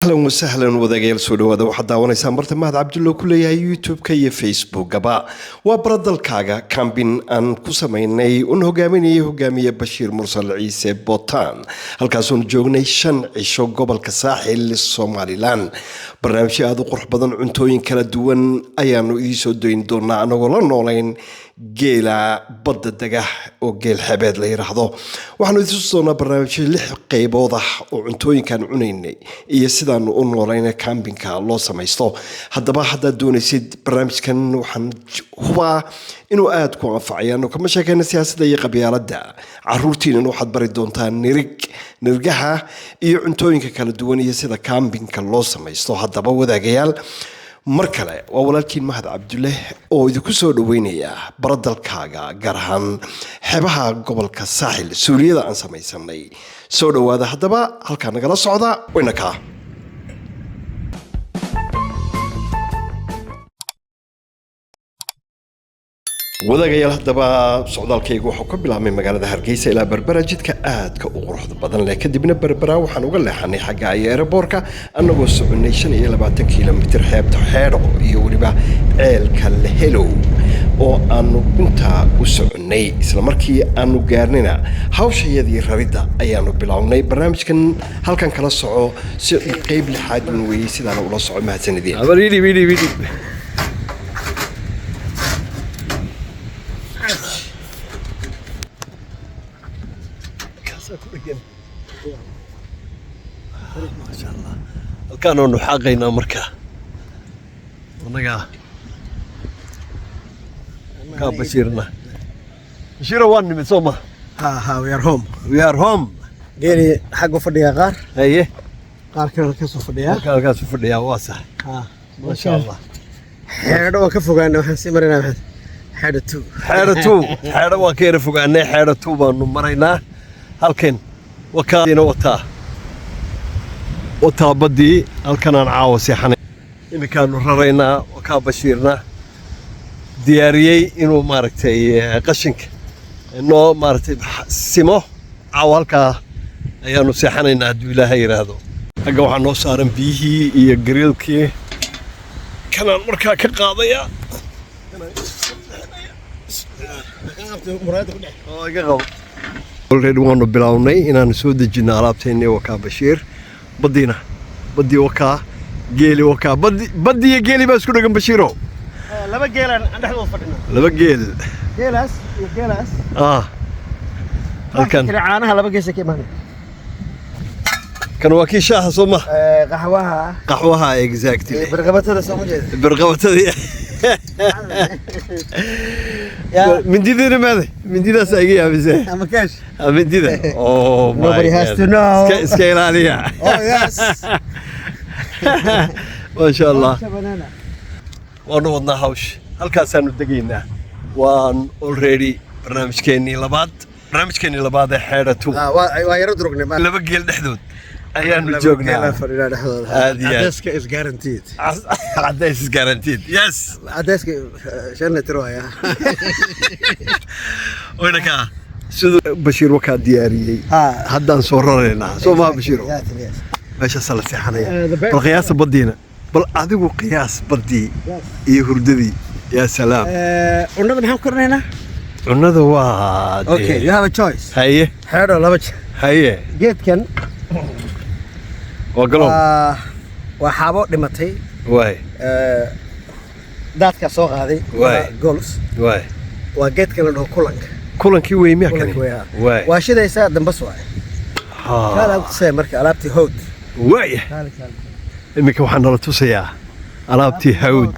Ahlan wasahlan, wadaagayaal, soo dhawaada. Waxaad daawanaysaa marta Mahad Cabdullo ku leeyahay YouTube-ka iyo Facebook-gaba. Waa baradalkaaga camping aan ku samaynay un hogaaminayay hogaamiye Bashiir Mursal Ciise Botan, halkaasuun joognay 5 cisho gobolka Saaxil, Somalilan. Barnaamijyo aada u qurux badan, cuntooyin kala duwan ayaanu idiin soo doyn doonaa, anagoo la noolayn geela badda dega oo geel xebeed la yidhaahdo. Waxaanu idin tusi doonaa barnaamijyo lix qaybood ah oo cuntooyinkaan cunaynay iyo sidaanu u noolayna campingka loo samaysto. Haddaba haddaad doonaysid barnaamijkan, waxaan hubaa inuu aada ku anfacayaano. Kama sheekayna siyaasadda iyo qabyaaladda. Caruurtiinan waxaad bari doontaa nirig nirgaha iyo cuntooyinka kala duwan iyo sida campingka loo samaysto. Haddaba wadaagayaal, mar kale waa walaalkiin Mahad Cabdulle oo idinku soo dhaweynaya baradalkaaga, gaar ahaan xeebaha gobolka Saaxil, suuliyada aan samaysanay. Soo dhawaada. Haddaba halkaa nagala socda wayna kaa. Wadaagayaal, haddaba socdaalkaygu waxuu ka bilaabmay magaalada Hargeysa ilaa Berbera, jidka aadka u quruxda badan leh. Kadibna Berbera waxaan uga leexanay xagga iyo airportka, annagoo soconay 25 kilomitir, xeebta Xeedho iyo weliba ceelka Lehelow oo aanu intaa u soconnay. Isla markii aanu gaarnayna hawshayadii raridda ayaanu bilownay. Barnaamijkan halkan kala soco si qeyb lixaad un weeyey, sidaana ula soco. Mahadsanideen. Abar idhib, idhib, idhib. Kaasaa ku dhegan. Maasha Allah, halkaanoonu xaaqaynaa markaa annagaa kaa Bashiirna. Bashiiro, waan nimid, soo ma? Ha, we are home. We are home. Geeli xaggu fadhiyaa qaar. Haye. Qaar kale halkaasuu fadhiyaa. Halka halkaasuu fadhiyaa, waa sax. Ha. Maasha Allah. Xeedho oo ka fogaana waxaan sii marinaa, maxaad, Xeedho two. Xeedho two, Xeedho waan ka yara fogaanay. Xeedho two baanu maraynaa. Halkan wakaina wataa, wataa baddii. Halkanaan caawa seexanay. Iminkaanu raraynaa. Wakaa Bashiirna diyaariyey inuu maaragtay qashinka noo maaragtay simo. Caawa halkaa ayaanu seexanaynaa hadduu Ilaahay yidhaahdo. Xagga waxaa noo saaran biyihii iyo grillkii. Kanaan markaa ka qaadayaa. Oo iga qabo. Already waanu bilownay inaanu soo dejino alaabteennii. Wakaa Bashiir, baddiina, baddii wakaa, geeli wakaa, baddi, baddi iyo geeli baa isku dhagan, Bashiiro. Laba geelaan aan dhexdooda fadhina. Laba geel. Geelaas iyo geelaas. Ah, halkan. Kale caanaha laba geesa ka imaanay. Kan waa kii shaaha, soo ma? Qaxwaha. Qaxwaha, exactly. Birqabatada, soo ma jeeda? Birqabatadii. Mindidiina maaday? Mindidaasaa iga yaabisee. Ama keesh. Ah, mindida, oh my Nobody has God. to know. Iska ilaaliya. Oh yes. Maasha Allah. Banana. Waanu wadnaa hawsh. Halkaasaanu degaynaa. Waan already barnaamijkeennii labaad ee Xeedha two. Ah, waa yaro durugnay. Laba geel dhexdood ayaanu joognaa. Geelaan fadhinaa dhexdooda. Aad iyo aad. Cadeyska is guaranteed. Cadays is guaranteed, yes. Cadeyska 5 litir waaya. Wayna kaa siduu Bashiir wakaa diyaariyey. Ha. Haddaan soo raraynaa, soo maha, Bashiiro? Yes. Meeshaasaa la seexanaya. The Bal qiyaasa baddiina, bal adigu qiyaas baddii Yes. iyo hurdadii. Yaa salaam. Cunada maxaan ku karinaynaa? Cunada waa dee- Okay, you have a choice. Haye. Xeedho laba Haye. Geedkan Waa galool. waa xaabo dhimatay. Waay. Daadkaa soo qaaday. Waay. Waa gols. Waay. Waa geedkan la dhaho kulanka. Kulankii wey miya kani? Kulanka wey. Waay. Waa shidaysaa, dambas waay. Kaala tusaya marka alaabtii hawd. Waaya, iminka waxaa nala tusayaa alaabtii hawd.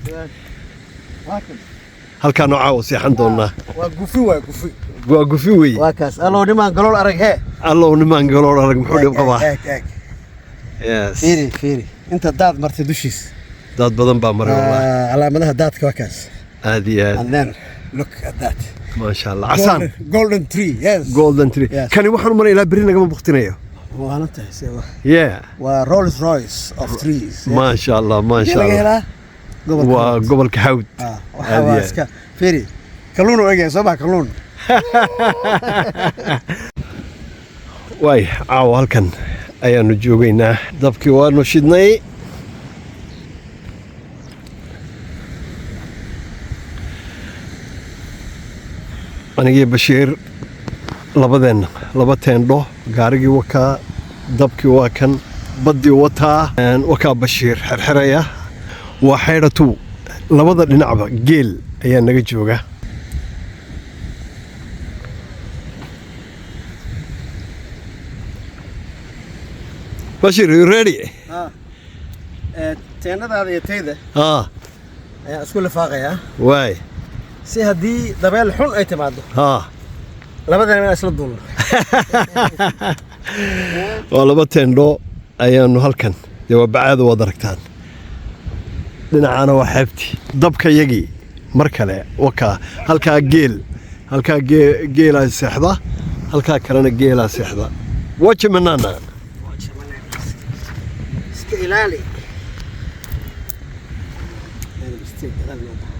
Halkaanu caawa seexan doonaa. Waa gufi, waa gufi. Waa gufi wey. Waa kaas. Allow nimaan galool arag hee. Allow nimaan galool arag muxuu dhib qabaa? Eeg, eeg. Yes. Fiiri, fiiri inta daad martay dushiis. Dad badan baa maray wallahi. Ah, calaamadaha daadka waa kaas. Aad iyo aad. And then look at that. Maasha Allah, casaan. Golden tree, yes. Golden tree. Yes. Kani waxaan u maray ilaa berri nagama buktinayo. Waana tahay Yeah. waa Rolls Royce of trees. Maasha Allah, maasha laga Allah. helaa gobolka Waa Hawd. gobolka Hawd. Ah, waxaa Aad iyo waa aad. iska fiiri, kalluun u egaya, soo maa kalluun? Waay, caawa halkan Ayaanu joogaynaa. Dabkii waanu shidnay. Anigii Bashiir labadeenna, laba teendho, gaarigii wakaa, dabkii waa kan, baddii wataa, wakaa Bashiir xerxeraya. Waa xaydhatu, labada dhinacba geel ayaa naga jooga. Bashiir, you ready? Teendhadaada iyo tayda ayaan isku lifaaqayaa si haddii dabeel xun ay timaado labadana inaan isla duulno. Waa laba teendho ayaanu halkan, dee waa bacaada, waad aragtaan. Dhinacana waa xeebtii. Dabka yagii mar kale wakaa. Halkaa geel, halkaa geelaa seexda, halkaa kalena geelaa seexda. Waji manana. Iska ilaali. Gadaal loo baxo.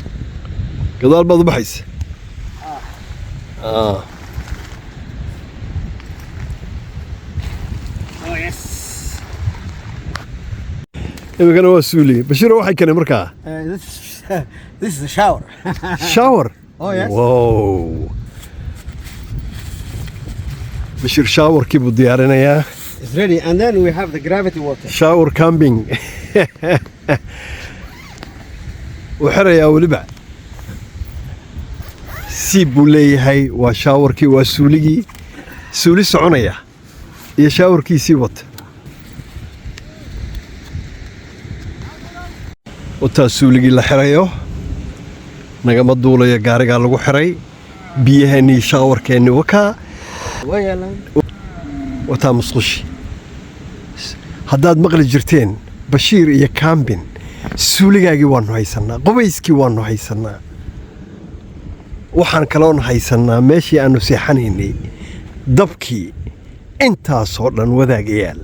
Gadaal baad u baxaysa. Oh yes. Imikana waa suuli. Bashiiro, waxay keenay markaa? This is a shower. Shower. Oh, yes. Wow, Bashiir showerkii buu diyaarinayaa. It's ready, and then we have the gravity water. Shower camping wuu xirayaa, weliba siib buu leeyahay. Waa showerkii, waa suuligii, suuli soconaya iyo showerkiisii wata. Wataa suuligii la xirayo, nagama duulayo, gaarigaa lagu xiray. Biyaheennii, showerkeenni wakaa. Waa yaalaan. Wataa musqushi. Haddaad maqli jirteen Bashiir iyo camping, suuligaagii waanu haysannaa, qubayskii waanu haysannaa, waxaan kaloon haysannaa meeshii aanu seexanaynay, dabkii, intaasoo dhan wadaagayaal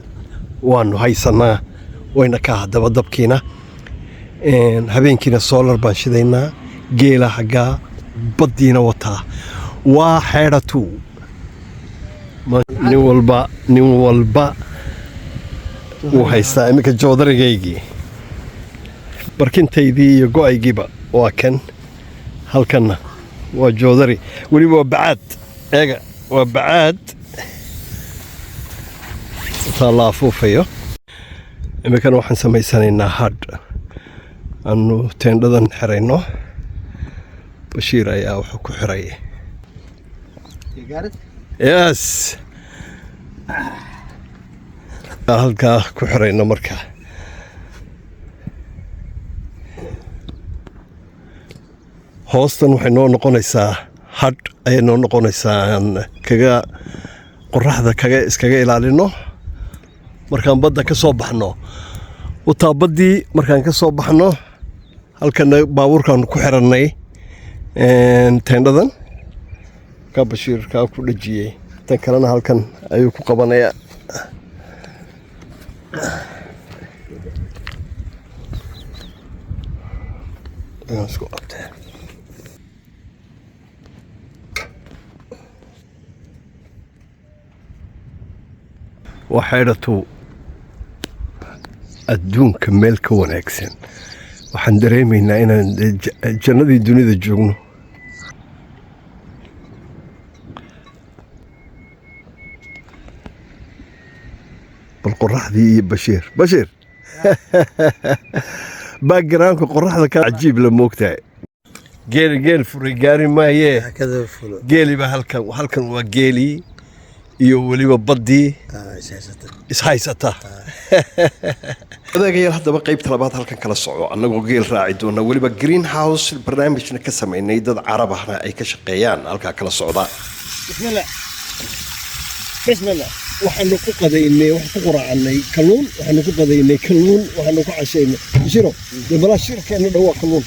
waanu haysannaa. Wayna kaa haddaba dabkiina. Habeenkiina solar baan shidaynaa. Geela haggaa, baddiina wataa. Waa xeedhatu. Nin walba wuu haystaa iminka joodarigaygii, barkintaydii iyo go'aygiiba waa kan. Halkanna waa joodari, weliba waa bacaad. Eega, waa bacaad taa la afuufayo. Iminkana waxaan samaysanaynaa hadh aanu teendhadan xirayno. Bashiir ayaa wuxuu ku xiray. You got it? Yes, halkaa ku xirayno. Marka hoostan waxay noo noqonaysaa hadh ayay noo noqonaysaa aan kaga qoraxda kaga iskaga ilaalino markaan badda ka soo baxno. Wataa baddii. Markaan ka soo baxno, halkana baabuurkaanu ku xirannay teendhadan. Kaa Bashiir kaa ku dhajiyey, tan kalena halkan ayuu ku qabanayaa. Ayaan isku qabtee. Waa xeydhatu. Adduunka meel ka wanaagsan, waxaan dareemaynaa inaan jannadii dunida joogno. Bal qoraxdii iyo Bashiir. Bashiir, backgroundka qoraxda ka cajiib la moogtahay. Geel geel furay gaari maayee. Hakada fulo. Geeli baa halkan. Halkan waa geelii iyo weliba baddii ishaysata. Odaagayaal, haddaba qaybta labaad halkan kala soco, annagoo geel raaci doona, weliba greenhouse barnaamijna ka samaynay, dad Carab ahna ay ka shaqeeyaan. Halkaa kala socda. Bismillah, bismillah. Waxaanu ku qadaynay, waxaan ku quraacannay kalluun, waxaanu ku qadaynay kalluun, waxaanu ku cashaynay. Bashiro, dee balaa shirkeena dhow waa kalluun.